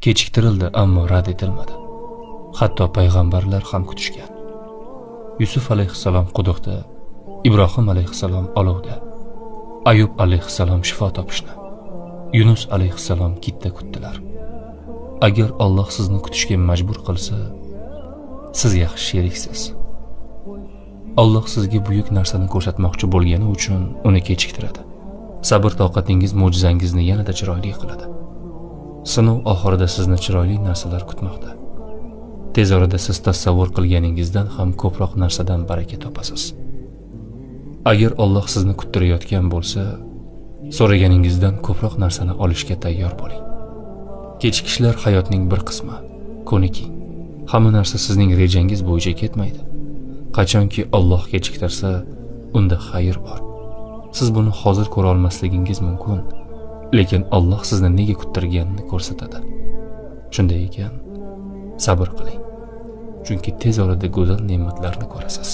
Kechiktirildi, ammo rad etilmadi. Hatto payg'ambarlar ham kutishgan. Yusuf alayhissalom quduqda, Ibrohim alayhissalom olovda, Ayub alayhissalom shifo topishni, Yunus alayhissalom kitda kutdilar. Agar Alloh sizni kutishga majbur qilsa, siz yaxshi sheriksiz. Alloh sizga buyuk narsani ko'rsatmoqchi bo'lgani uchun uni kechiktiradi. Sabr toqatingiz mo'jizangizni yanada chiroyli qiladi. Sinov oxirida sizni chiroyli narsalar kutmoqda. Tez orada siz tasavvur qilganingizdan ham ko'proq narsadan baraka topasiz. Agar Alloh sizni kuttirayotgan bo'lsa, so'raganingizdan ko'proq narsani olishga tayyor bo'ling. Kechikishlar hayotning bir qismi. Ko'niking. Hamma narsa sizning rejangiz bo'yicha ketmaydi. Qachonki Alloh kechiktirsa, unda xayr bor. Siz buni hozir ko'ra olmasligingiz mumkin, lekin Alloh sizni nega kuttirganini ko'rsatadi. Shunday ekan, sabr qiling. Chunki tez orada go'zal ne'matlarni ko'rasiz.